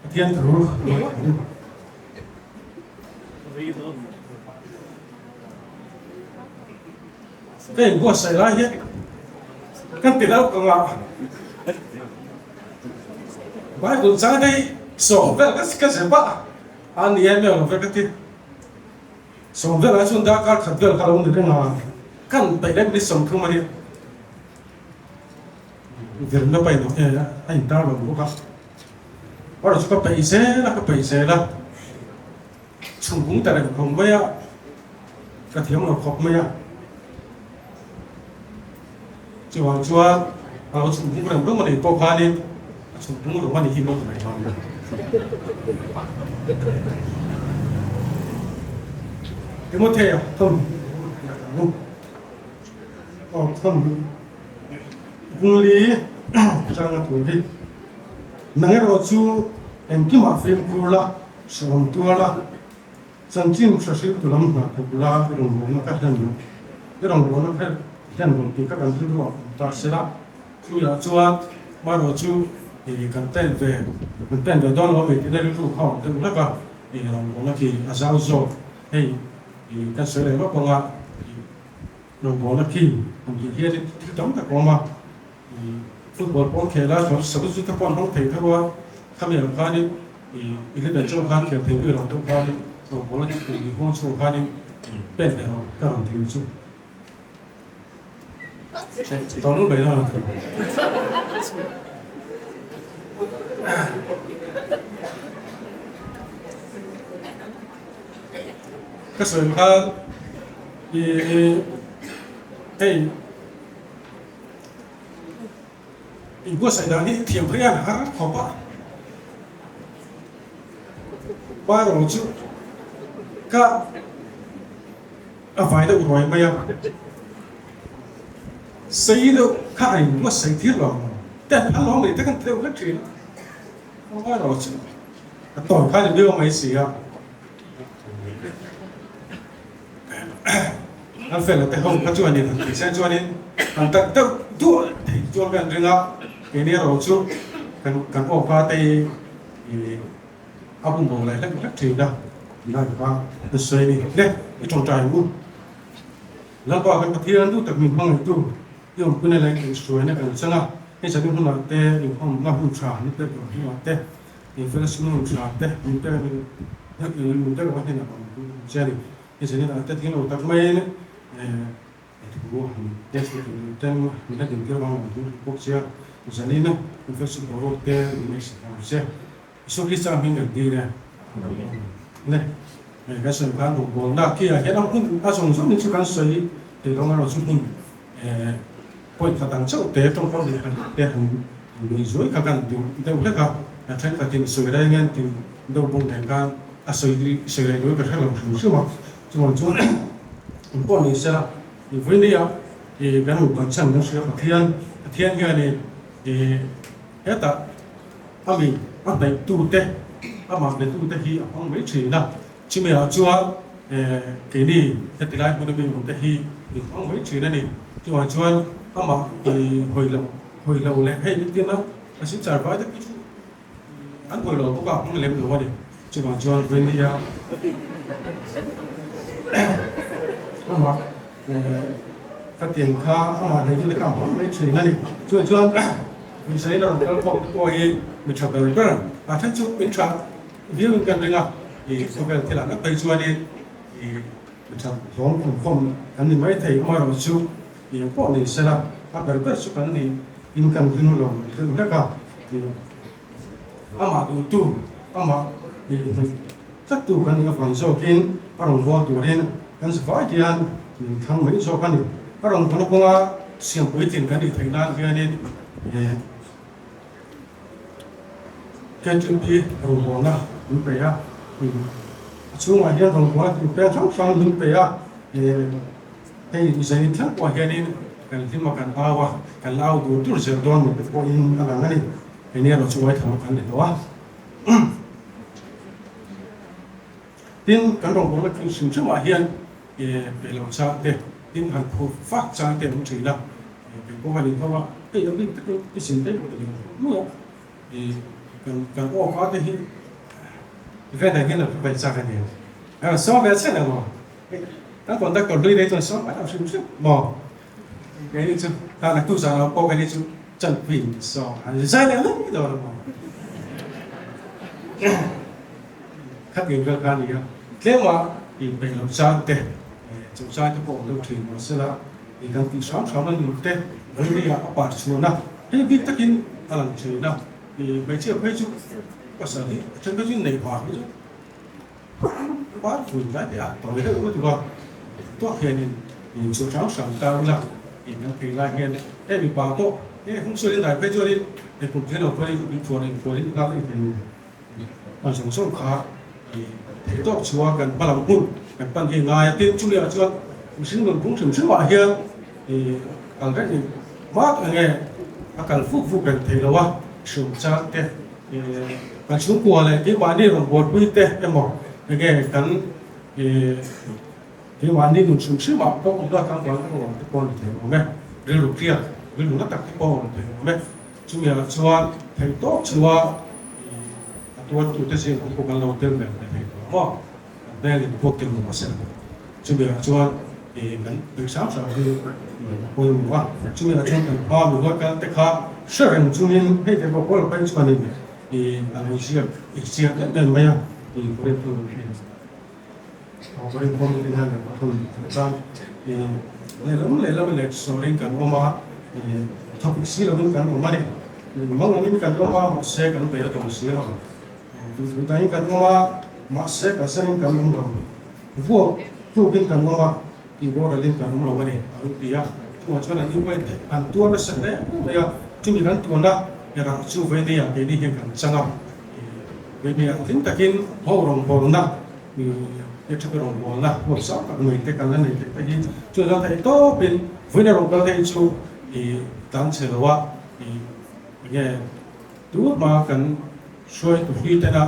Pathian thu Ka inbuatsaih lai hian kan ti lo ka ngah. Bible chang te hi sawm vel ka zep a, a ni em em lo ve ka ti. Sawm vel ai chuan darkar khat vel kha lo ni reng a, kan peih leh minute 30 a nia. Virna paih lo e a intar lo bawk a, erawh chu ka peih zel a, ka peih zel a. Chhungkung ta reng khawp mai a, ka thiam lo khawp mai a. Chuvang chuan a lo chhungkung reng reng a nih pawh khanin a chhungkung lo a nih hi maw ti mai dawn ila. Timothea thawm aw thawm bungli changa tur hi nang erawh chu engkimah fimkhur la. Sawm tuala chanchin hre hriltu lam hna thawk la i rawngbawlna ka hlen lo. I rawngbawlna ka hlen lo tih kha kan rilru ah awm ta se la. Chumi-ah chuan marawh chu i kan pen ve, kan pen ve dawn lo a mi tihna rilru kha awm deuh hlek a, i rawngbawlna khi a zau zawk. Hei i kan sawi leh lawk ang a, i rawngbawlna khi han tih hianin thil tam tak a awm a. Football pawh an khel a, chuan sazu te pawh an hmang thei tho a, khami ang khanin eleven chauh khan khel thei vel ang deuh khanin rawngbawl a nih huang chhungah khanin pen leh rawh ka rawn thei chu. Tawng mai na thei. Ka sawi khan i hei Inbuatsaih dan hi thiam phei a har khawp a, Bairawl chu ka a vai deuh ruai mai a, sei deuh kha a inbuatsaih tir lo te an phal lo mai te kan ti deuh hlek thin a, Bairawl chu a tawi kha a ni viau mai si a. An fel a te ho kha chuanin han tih sen chuanin an tak deuh duah thei chuan kan ring a, keini erawh chu kan kan awka te hi ih a bum bo leh hlek hlek thin a, tunlai kha ka sawi a ni le i tawngtai ang u. Lalpa kan Pathian duh tak min hmangaihtu i awmpuina leh inhruaina kan chang a, hei zanin hunah te inkhawmna hun tha ni pek tur hunah te in fellowship hun tha te min pek min pek hnenah kan awm che a ni. Hei zanin ah te thing lo tak maiin thu han test leh tur ten min la dintir vang lo tur bawk sia zanin fellowship boruak te min ngaihsak ang che. Isua Krista hming kan dil e. Le hei kan sawi khan rawngbawlna khi ah hian a hun a zawng zawng in chu kan sawi thei lo ang erawh chu hmun point khat ang chauh te tawngkam leh han te han lui zuai kha kan duh deuh hlek a, a thenkhatin sawi reng en tih deuh bawk nen khan a sawi sawi reng lui ka hre lo hrim hrim a, chuvang chuan eng pawh ni se la i vawi nia i kan rawn kalh chhan kan hria Pathian Pathian hian i i hetah a mi a hnaih tu te amah be tu te hi a hmang mai thin a, chumi ah chuan keini heti lai hmun a mi awm te hi min hmang mai thin a ni, chuvang chuan amah i hawi loh hawi lo leh hei entir na a silchar vai te chu An hawi lo bawk a, hmang lem lo a ni. Chuvang chuan Venia amah ka tiang kha amah nei chu ka hmang mai thin a ni. Chuvang chuan Misail a rawn kal khawm te pawh hi mi tha ber ber a then chu min tha viau in kan ring a, i khawvel thilah ngat phei chuanin i mi tha hlawm awm khawm kan ni mai thei amaherawh chu eng pawh ni sela a ber ber chu kan ni in kan ring lo deuh hlek a. Amah duhtu, amah inhnaih tlattu kan nih avang zawkin a rawn vawl turin kan zavai hian min thlang mai zawk a ni. A rawn vawna kawnga siam puitlin kan nih theih nan hianin KTP rawngbawlna min pe a, a chhungah hian rawngbawlna tur peng hrang hrang min pe a. Hei zanin thleng pawh hianin kan hlim a, kan au a, kan la au dur dur zel dawn ni te pawhin a lang a ni. Hei erawh chu uaitham kan ni tawh a. Tin, kan rawngbawlna thil hrim hrimah hian pe lo chang te, tin han phur fak chang te an awm thin a. Kei pawh han inhau a, hei a bik takin i zin daih lo ta ni mai a. Kan kan aw kha te hi ven ang hian a hre chak a ni. A rawn sawm ve chiah lo maw? Kan conductor hlui nei chuan sawm mai lo hrim hrim maw? Keini chu kha naktuk zan lo pawh keini chu chanpui in sawm an zai leh mai dawn a maw? Khat eng vel kha a ni a, tlema inpeih loh chang te, chawh chang te pawh awm deuh thin mahsela kan tih hram hram a ni te, Rilri-ah a par chhuan a, hei bik takin a lang thin a. Hmeichhia phei chu pasal hi a then phei chu nei vang hi chu par vui lai te a tawi deuh lutuk a, tuak hianin inchhuah hrang hrang ta ila in an phei lai hian hei mipa pawh hei hung sualin dai phei chuanin hei kum thei lo phei in phuan in phuanin nghal in thei hman zawng zawng kha theih tawk chhuah kan hma lam hun kan pan hi ngai a, tin chumi ah chuan mihring nun phung hrim hrim ah hian kal reng in Mak enge a kal fuk fuk reng thei lo a, hriam chang te, kan chhungkua leh keimahni rawn buaipui te emaw enge kan keimahni nun hrim hrim ah pawh awm lak ang vang emaw te pawh a ni thei awm e, rilru hriat, rilru na tak te pawh a awm thei awm e. Chumi ah chuan theih tawk chua a tuartute zing ang pawh kan lo tel ve thei tawh maw? Kan hmel in pawh tel lo mahse chumi ah chuan kan tui hrang hrang hi a pawimawh a, chumi ah chuan kan hma mi huai kal te kha hre reng chungin hei te pawh pawl phei chuanin a lo ziak chiang em em mai a, Lehlam lehlam leh sawiin kan awm a, thawk si lovin kan awm a ni. Mangangin kan awm a, mahse kan bei a tawng si lo. Duhduhdahin kan awm a, mahse kalsanin kan awm lo. Vuak tlukin kan awm a, tihboralin kan awm lo a ni, a lo ti a. Chungah chuan an inbuai theih an tuar nasa hle mai a, chumi kan tuahna erah chu Vaineia keini hian kan chang a. Vaineia hlim takin ho rawngbawlna He ṭha rawngbawlna huap zau tak mai te kan la nei theih te hi chuan chuan theih tawpin vawiin a rawn kal theih chu i tlan chhe lo a, i enge tur hma kan hruaitu hlui tena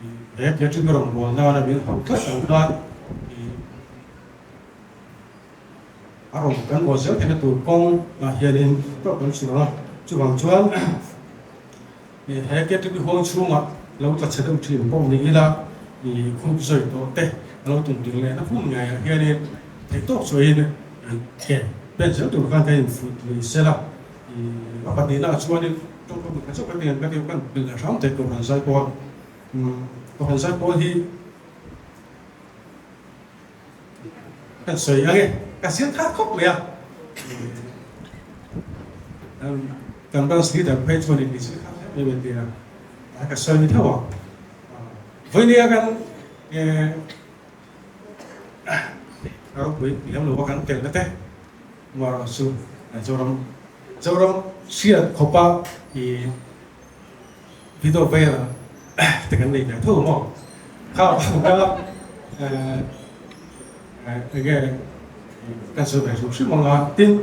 i he he ṭha rawngbawlna a min hauh tlat ang khan i a rawn kan bawl zel theihna tur kawng ah hianin tawk kan chhuah a, chuvang chuan. He KTP huang chhungah lo tla chhe deuh thin pawh ni ila, i khup zawi tawh te a lo tum ding lehna hun ngeiah hianin theihtawk chuahin ke pen zel tur khan kan infuih lui sel a. I a pahnihnaah chuanin tawngkam pakhat chauh kan ti ang kan bilh leh hram thei Kohhran Zaipawl. Kohhran Zaipawl hi Kan sawi ang e, ka zir khat khawp mai a. Kan branch leader phei chuan in zir khat hle mai mai a tia, ka sawi ni theuh ang. Vawinia kan ropui lem lo a kan telna te amaherawh chu Zoram Zoram hriat khawpa i Video vel te kan nei ve tho maw? Kha ka enge ka zir ve hrim hrim ang a, tin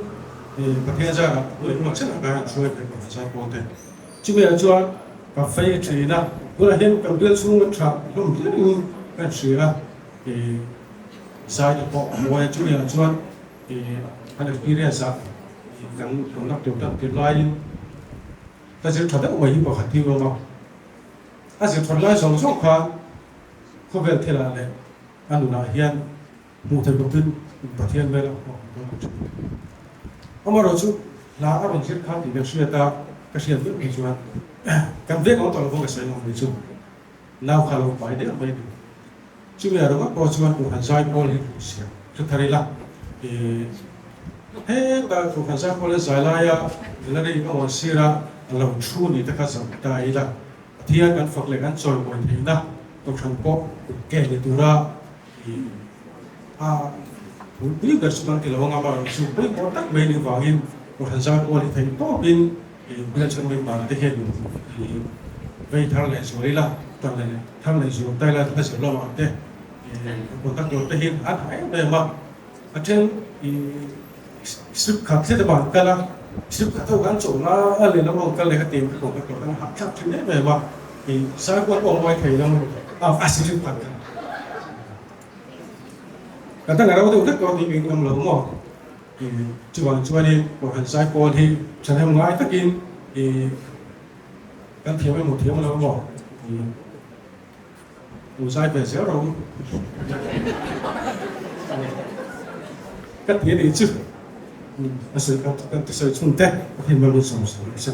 Pathian zarah engemaw chen ah khan an hruai ve ka zar pawl te. Chumi ah chuan ka vei thin a, tunah hian kan bial chhung a tha hlawm hlirin ka hria a, zai te pawh a mawi a, chumi ah chuan an experience ah kan conduct tur tak tir laiin Ka zir tha deuh mai hi pakhat hi awm a, a zir that lai zawng zawng khan khawvel thilah leh a nunah hian hmuh theih bawkin Pathian hmel a hmuh dawn thin. Amaherawhchu hla a rawn zir kha tih ka hriat a, ka hriat deuh hi chuan kan vek ang tawh lo pawh ka sawi ngam mai chu nau kha lo pai deuh mai a ni. Chumi ah ringawt pawh chuan Kohhran Zaipawl hi hmuh siam hre thar ila, heta Kohhran Zaipawl hi zai laia Valerie a awn sir a, a lo thu ni te kha zoh ta ila, Pathian kan fak leh kan chawimawi theihna Kohhran pawh kut ke ni tura a phulpui ber chu kan ti lo ang a, amaherawhchu pawimawh tak mai nih vangin Kohhran Zaipawl hi theih tawpin Bialchhung member te hian vei thar leh zual ila, tar leh thar leh zual ta ila hla zir lamah te contact tur te hi an ha em em a, a then strip khat thlet a ban kal a, strip khat ho kan chawlh a lehlam ho kal leh kha ti contact tur kan hahthlak thin em em a, saikual pawh a mawi thei lo a strip khat kha. Ka dang a ro deuh vek tawh tih ka inngam lo maw? Chuvang chuanin Kohhran Zaipawl hi thahnem ngai takin. Kan thiam emaw thiam lo emaw i lo zai ve zel rawh u. Ka ti a nih chu. A sawi kan ti sawi chhung te a thin mal in sawm sawi a se.